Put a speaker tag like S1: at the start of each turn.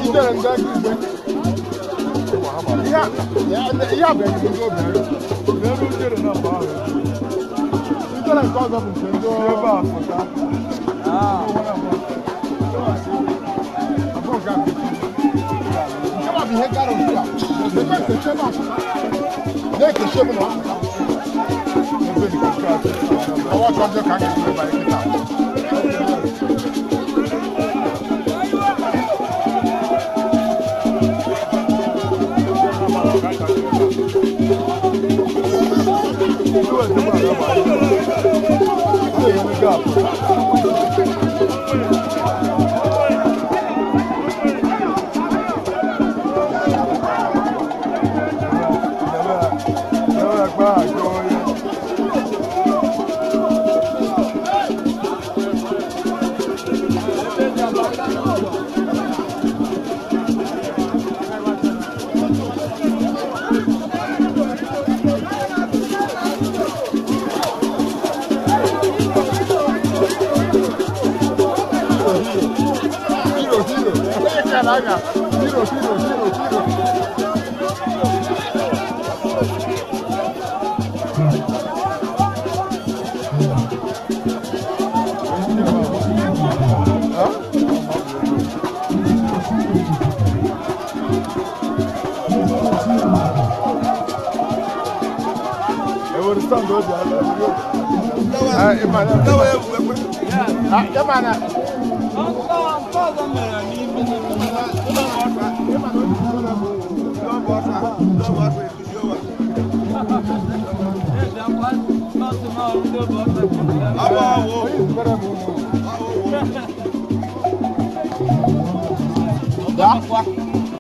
S1: Ijele ndị igwe. Ihe a bụ ezigbo obi.
S2: N'elu ijele na mgbe ahụ.
S1: Ijele nke ọzọ bụ nke ndị
S2: ebe a pụta.
S1: Abụọ nke a bụ nke ma bụ ihe gara otu a. Ebe nkechi ebe a pụta. Na-ekechi ebe na ọ pụta.
S2: Ebe nke nke a.
S1: Ọwọ́ ọjọ́ ka a ga-esi ebe anyị kịta. Hero, hero. Hero, hero, hero, hero.